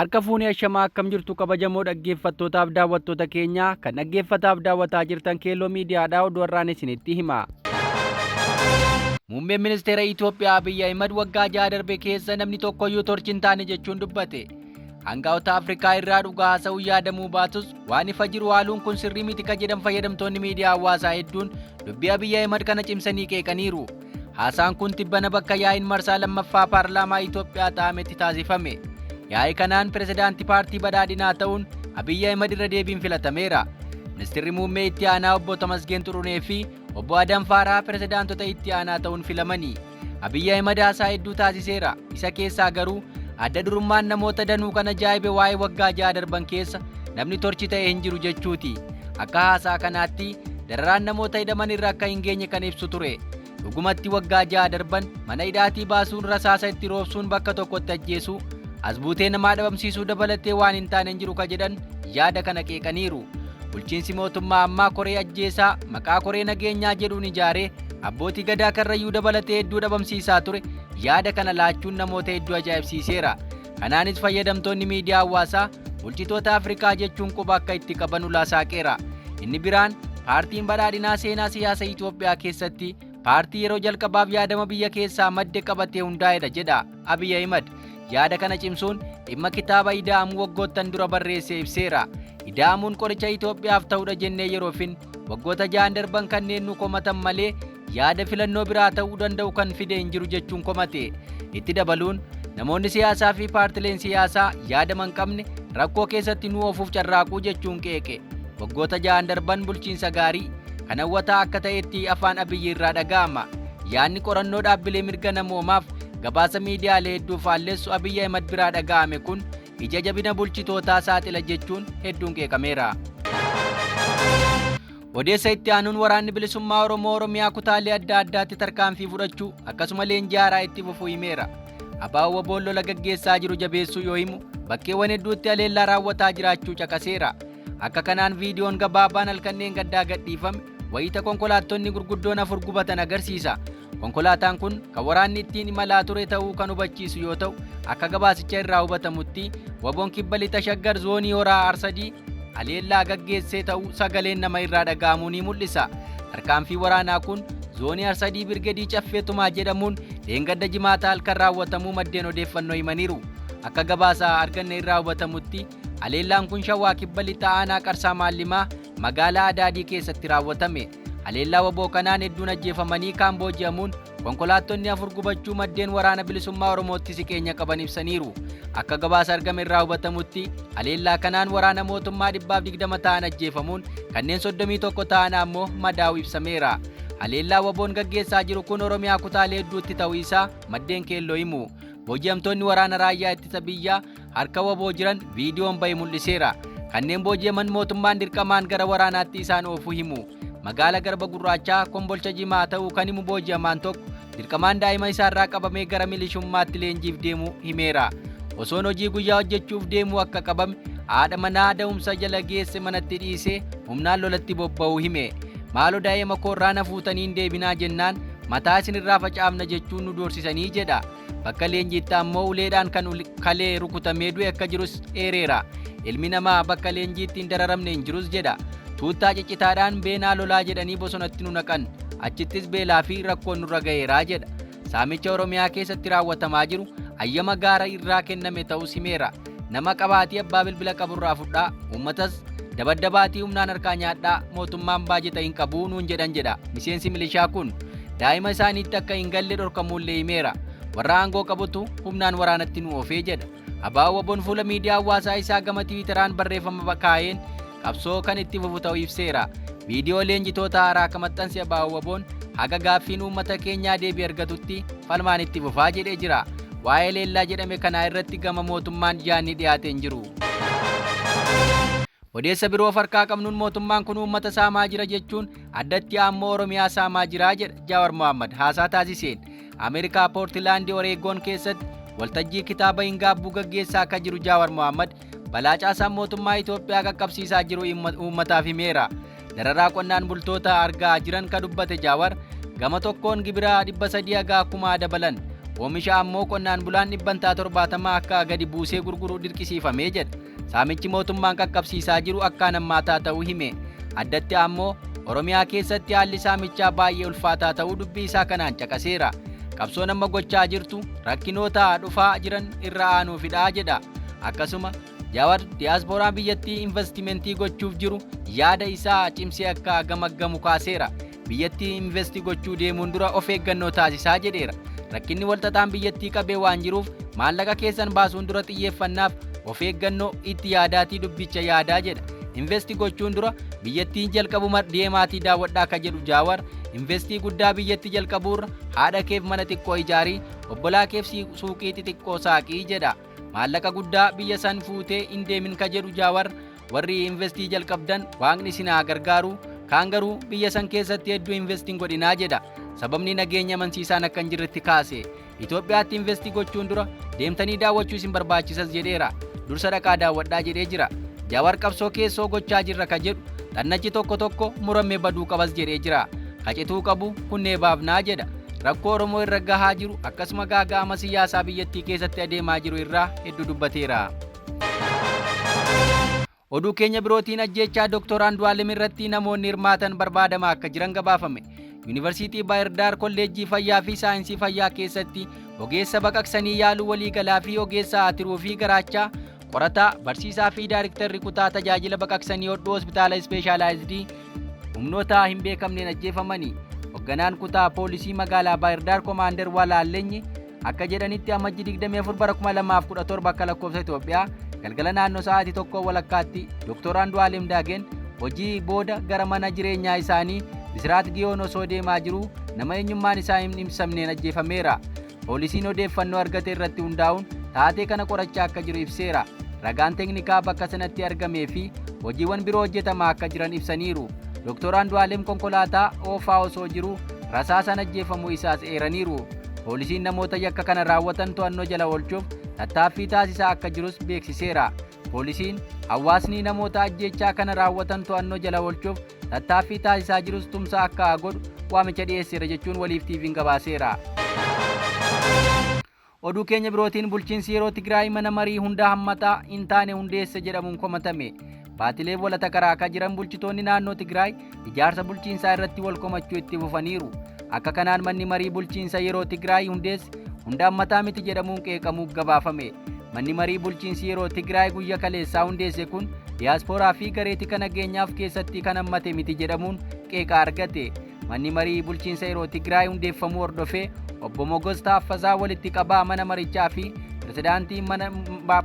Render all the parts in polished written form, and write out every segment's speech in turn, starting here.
Harka fuunee ashamaa akkam jirtu kabajamoo dhaggeeffattootaaf daawwattoota keenya kan dhaggeeffataaf daawwataa jirtan Keelloo Miidiyaadhaa oduu har'aan isinitti hima. Muummeen Ministeera Itoophiyaa Abiy Ahimad waggaa ja'a darbe keessa namni tokkoyyuu torchi hin taane jechuun dubbate. Hangaa'ota Afrikaa irraa dhugaa haasa'uu yaadamuu baatus waan ifa jiru haaluun kun sirrii miti ka jedhan fayyadamtoonni miidiyaa hawaasaa hedduun dubbii Abiy Ahimad kana cimsanii qeeqaniiru. Haasaan kun tibbana bakka yaa'iin marsaa lammaffaa paarlaamaa Itoophiyaa taa'ametti taasifame. Yaa'ii kanaan pirezidaantii paartii badhaadhinaa ta'uun Abiy Ahimad irra deebiin filatameera. Ministirri muummee itti aanaa obbo Tamasgeen Xurunee fi obbo Adam Faaraa pirezidaantota itti aanaa ta'uun filamani. Abiy Ahimad haasaa hedduu taasiseera. Isa keessaa garuu adda durummaan namoota danuu kan ajaa'ibe waa'ee waggaa ja'a darban keessa namni torchi ta'e hin jiru jechuuti. Akka haasaa kanaatti dararaan namoota hidhaman irra akka hin geenye kan ibsu ture. Dhugumatti waggaa ja'a darban mana hidhaatii baasuun rasaasa itti roobsuun bakka tokkotti ajjeesuu as buutee namaa dhabamsiisuu dabalatee waan hin taane hin jiru ka jedhan yaada kana qeeqaniiru. Bulchiinsi mootummaa ammaa koree ajjeesaa maqaa koree nageenyaa jedhuun ijaaree abbootii gadaa karrayyuu dabalatee hedduu dhabamsiisaa ture yaada kana laachuun namoota hedduu ajaa'ibsiiseera. Kanaanis fayyadamtoonni miidiyaa hawaasaa bulchitoota Afrikaa jechuun quba akka itti qaban ulaa saaqeera. Inni biraan paartiin badhaadhinaa seenaa siyaasa Itoophiyaa keessatti paartii yeroo jalqabaaf yaadama biyya keessaa madde qabatee hundaa'edha jedha Abiy Ahimad. Yaada kana cimsuun dhimma kitaaba Ida'amuu waggoottan dura barreessee ibseera. Ida'amuun qoricha Itoophiyaaf ta'udha jennee yeroofin waggoota ja'an darban kanneen nu komatan malee yaada filannoo biraa ta'uu danda'u kan fide hin jiru jechuun komate. Itti dabaluun namoonni siyaasaa fi paartileen siyaasaa yaadama hin qabne rakkoo keessatti nu oofuuf carraaquu jechuun qeeqe. Waggoota ja'an darban bulchiinsa gaarii kan hawwataa akka ta'etti afaan Abiyyi irraa dhaga'ama. Yaadni qorannoo dhaabbilee mirga namoomaaf gabaasa miidiyaalee hedduu faallessu Abiyyi Ahimad biraa dhaga'ame kun ija jabina bulchitootaa saaxila jechuun hedduun qeeqameera. Odeessa itti aanuun waraanni bilisummaa Oromoo Oromiyaa kutaalee adda addaatti tarkaanfii fudhachuu akkasuma leenjii haaraa itti fufuu himeera. Abaa Waboon lola gaggeessaa jiru jabeessuu yoo himu bakkeewwan hedduutti haleellaa raawwataa jiraachuu caqaseera. Akka kanaan viidiyoon gabaabaan halkanneen gaddaa gadhiifame wayita konkolaattonni gurguddoon afur gubatan agarsiisa. Konkolaataan kun kan waraanni ittiin imalaa ture ta'uu kan hubachiisu yoo ta'u akka gabaasicha irraa hubatamutti Waboon kibba lixa shaggar zoonii horaa Arsadii haleellaa gaggeessee ta'uu sagaleen nama irraa dhaga'amuu ni mul'isa. Tarkaanfii waraanaa kun zoonii Arsadii Birgedii Caffee Tumaa jedhamuun dheengadda jimaata halkan raawwatamuu maddeen odeeffannoo himaniiru. Akka gabaasaa arganne irraa hubatamutti haleellaan kun Shawaa kibba lixa aanaa Qarsaa Maallimaa magaalaa Adaadii keessatti raawwatame. Haleellaa waboo kanaan hedduun ajjeefamanii kaan booji'amuun konkolaattonni afur gubachuu maddeen waraana bilisummaa Oromootti siqeenya qaban ibsaniiru. Akka gabaasa argame irraa hubatamutti haleellaa kanaan waraana mootummaa 120 ta'an ajjeefamuun kanneen 31 ta'an ammoo madaa'uu ibsameera. Haleellaa waboon gaggeessaa jiru kun Oromiyaa kutaalee hedduutti ta'uu isaa maddeen keelloo himu. Booji'amtoonni waraana raayyaa ittisa biyyaa harka waboo jiran viidiyoon bahe mul'iseera. Kanneen booji'aman mootummaan dirqamaan gara waraanaatti isaan oofuu himu. Magaala Garba Gurraachaa Kombolcha Jimaa ta'uu kan himu booji'amaan tokko dirqamaan daa'ima isaarraa qabamee gara milishummaatti leenjiif deemu himeera. Osoon hojii guyyaa hojjechuuf deemuu akka qabame haadha manaa da'umsa jala geesse manatti dhiisee humnaan lolatti bobba'uu hime. Maaloo daa'ima koorraa na fuutanii hin deebinaa jennaan mataa isinirraa facaafna jechuun nu doorsisanii jedha. Bakka leenjiitti ammoo uleedhaan kan kalee rukutamee du'e akka jirus eereera. Ilmi namaa bakka leenjiitti hin dararamne hin jirus jedha. Tuuttaa ciccitaadhaan beenaa lolaa jedhanii bosonatti nu naqan. Achittis beelaa fi rakkoon nurra ga'eeraa jedha. Saamicha Oromiyaa keessatti raawwatamaa jiru ayyama gaara irraa kenname ta'us himeera. Nama qabaatii abbaa bilbila qaburraa fudhaa, uummatas dabaddabaatii humnaan harkaa nyaadhaa, mootummaan baajeta hin qabuu nuun jedhan jedha. Miseensi milishaa kun daa'ima isaaniitti akka hin galle dhorkamuullee himeera. Warra aangoo qabutu humnaan waraanatti nu oofee jedha. Abaa Waboon fuula miidiyaa hawaasaa isaa gama Tiwiitaraan barreeffama kaa'een qabsoo kan itti fufu ta'uu ibseera. Viidiyoo leenjitoota haaraa kan maxxanse Abaa Waboon haga gaaffiin uummata keenyaa deebii argatutti falmaan itti fufaa jedhee jira. Waa'ee leellaa jedhame kanaa irratti gama mootummaan yaadni dhiyaate hin jiru. Odeessa biroo of harkaa qabnuun mootummaan kun uummata saamaa jira jechuun addatti ammoo Oromiyaa saamaa jira jedha Jaawar Mohammad haasaa taasiseen. Ameerikaa Poortilaandi Oreegoon keessatti waltajjii kitaaba hin gaabbuu gaggeessaa akka jiru Jaawar Mohammad balaa caasaan mootummaa Itoophiyaa qaqqabsiisaa jiru uummataaf himeera. Dararaa qonnaan bultoota argaa jiran ka dubbate Jaawar gama tokkoon gibira 300 haga kumaa dabalan. Oomisha ammoo qonnaan bulaan dhibbantaa 70 akka gadi buusee gurguru dirqisiifamee jedha. Saamichi mootummaan qaqqabsiisaa jiru akkaan hammaataa ta'uu hime. Addatti ammoo Oromiyaa keessatti haalli saamichaa baay'ee ulfaataa ta'uu dubbii isaa kanaan caqaseera. Qabsoon amma gochaa jirtu rakkinoota dhufaa jiran irra aanuufidha jedha. Akkasuma Jawaar diyaaspooraan biyyattii investimentii gochuuf jiru yaada isaa cimsee akka gamaggamu kaaseera. Biyyattii investi gochuu deemuun dura of eeggannoo taasisaa jedheera. Rakkinni walxaxaan biyyattii qabee waan jiruuf maallaqa keessan baasuun dura xiyyeeffannaaf of eeggannoo itti yaadaatii dubbicha yaadaa jedha. Investi gochuun dura biyyattiin jalqabuma deemaatii daawwadhaa ka jedhu Jaawar investii guddaa biyyatti jalqabuurra haadha keef mana xiqqoo ijaarii obbolaa keef suuqii xixiqqoo saaqii jedha. Maallaqa guddaa biyya san fuutee hin deemin ka jedhu Jaawar warri investii jalqabdan waaqni isin haa gargaaru kaan garuu biyya san keessatti hedduu investii hin godhinaa jedha. Sababni nageenya amansiisaan akka hin jirretti kaase. Itoophiyaatti investii gochuun dura deemtanii daawwachuu isin barbaachisas jedheera. Dursa dhaqaa daawwadhaa jedhee jira. Jaawar qabsoo keessoo gochaa jirra ka jedhu xannachi tokko tokko muramee baduu qabas jedhee jira. Kacituu qabu kunnee baafnaa jedha. Rakkoo Oromoo irra gahaa jiru akkasuma gaaga'ama siyaasaa biyyattii keessatti adeemaa jiru irraa hedduu dubbateera. Oduu keenya birootiin ajjeechaa Dr. Andu'aalem irratti namoonni hirmaatan barbaadamaa akka jiran gabaafame. Yuunivarsiitii Baahirdaar Kolleejjii Fayyaa fi Saayinsii Fayyaa keessatti ogeessa baqaqsanii yaaluu waliigalaa fi ogeessa tiruu fi garaachaa qorataa barsiisaa fi daariktarri kutaa tajaajila baqaqsanii hodhuu hospitaala ispeeshaalaayizidii humnoota hin beekamneen ajjeefamanii. Hoogganaan kutaa poolisii magaalaa Baahirdaar Komaander Walaallenyi akka jedhanitti amajji 24 bara 2017 akka lakkoofsa Itoophiyaa galgala naannoo sa'aatii 1 walakkaatti Dr. Andu'aalem Daageen hojii booda gara mana jireenyaa isaanii Bisiraat Giyoon osoo deemaa jiruu nama eenyummaan isaa hin ibsamneen ajjeefameera. Poolisiin odeeffannoo argate irratti hundaa'uun taatee kana qorachaa akka jiru ibseera. Ragaan teeknikaa bakka sanatti argamee fi hojiiwwan biroo hojjetamaa akka jiran ibsaniiru. Dr. Andu'aalem konkolaataa oofaa osoo jiruu rasaasaan ajjeefamuu isaas eeraniiru. Poolisiin namoota yakka kana raawwatan to'annoo jala oolchuuf tattaaffii taasisaa akka jirus beeksiseera. Poolisiin hawaasni namoota ajjeechaa kana raawwatan to'annoo jala oolchuuf tattaaffii taasisaa jirus tumsa akka godhu waamicha dhiyeesseera jechuun waliif TV'n gabaaseera. Oduu keenya birootiin bulchiinsi yeroo Tigraay mana marii hunda hammataa hin taane hundeesse jedhamuun komatame. Baatilee walata karaa akka jiran bulchitoonni naannoo Tigraay ijaarsa bulchiinsaa irratti wal komachuu itti fufaniiru. Akka kanaan manni marii bulchiinsa yeroo Tigraay hundeesse hunda hammataa miti jedhamuun qeeqamuuf gabaafame. Manni marii bulchiinsi yeroo Tigraay guyya kaleessaa hundeesse kun diyaaspooraa fi garee tika nageenyaaf keessatti kan hammate miti jedhamuun qeeqa argate. Manni marii bulchiinsa yeroo Tigraay hundeeffamuu hordofee obbo Mogos Taaffasaa walitti qabaa mana marichaa fi pirezidaantii mana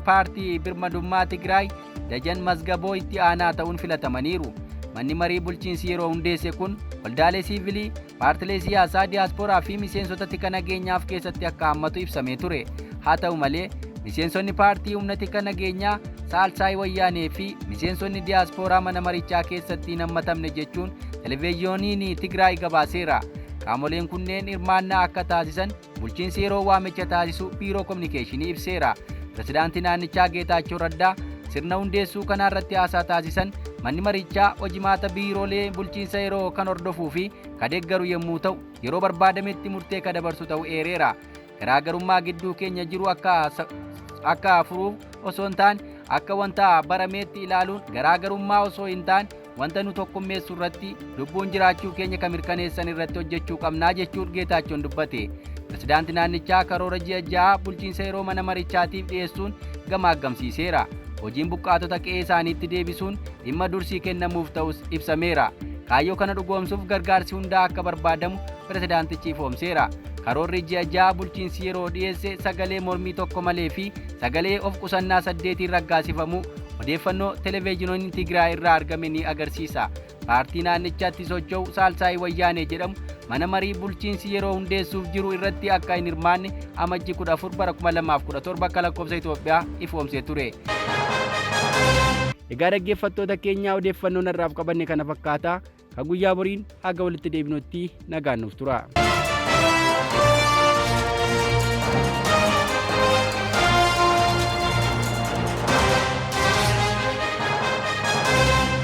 paartii birmadummaa Tigraay Dajan Mazgaboo itti aanaa ta'uun filatamaniiru. Manni marii bulchiinsi yeroo hundeesse kun waldaalee siivilii, paartilee siyaasaa, diyaaspooraa fi miseensota tika nageenyaaf keessatti akka hammatu ibsamee ture. Haa ta'u malee miseensonni paartii humna tika nageenyaa Saalsaay Wayyaanee fi miseensonni diyaaspooraa mana marichaa keessatti hin hammatamne jechuun televezyiyooniin Tigraay gabaaseera. Qaamoleen kunneen hirmaannaa akka taasisan bulchiinsi yeroo waamicha taasisu biiroo kominikeeshinii ibseera. Pirezidaantii naannichaa Geetaachoo Raddaa sirna hundeessuu kanaa irratti haasaa taasisan manni marichaa hojimaata biiroolee bulchiinsa yeroo kan hordofuu fi ka deeggaru yommuu ta'u yeroo barbaadametti murtee ka dabarsu ta'uu eereera. Garaagarummaa gidduu keenya jiru akka furuuf osoo hin taane akka wanta barameetti ilaaluun garaagarummaa osoo hin taane wanta nu tokkummeessu irratti lubbuun jiraachuu keenya kan mirkaneessan irratti hojjechuu qabnaa jechuun Geetaachoon dubbate. Pirezidaantii naannichaa karoora ji'a 6 bulchiinsa yeroo mana marichaatiif dhiyeessuun gamaaggamsiiseera. Hojiin buqqaatota qe'ee isaaniitti deebisuun dhimma dursii kennamuuf ta'us ibsameera. Kaayyoo kana dhugoomsuuf gargaarsi hundaa akka barbaadamu pirezidaantichi ifoomseera. Karoorri ji'a 6 bulchiinsi yeroo dhiyeesse sagalee mormii tokko malee fi sagalee of qusannaa 8 raggaasifamuu odeeffannoo televezyiinoonni Tigraay irraa argame ni agarsiisa. Paartii naannichaatti socho'u Saalsaay Wayyaanee jedhamu mana marii bulchiinsi yeroo hundeessuuf jiru irratti akka hin hirmaanne amajji 14 bara 2017 akka lakkoofsa Itoophiyaa ifoomsee ture. Egaa dhaggeeffattoota keenyaa odeeffannoo narraaf qabanne kana fakkaata. Ka guyyaa boriin haga walitti deebinutti nagaan nuuf tura.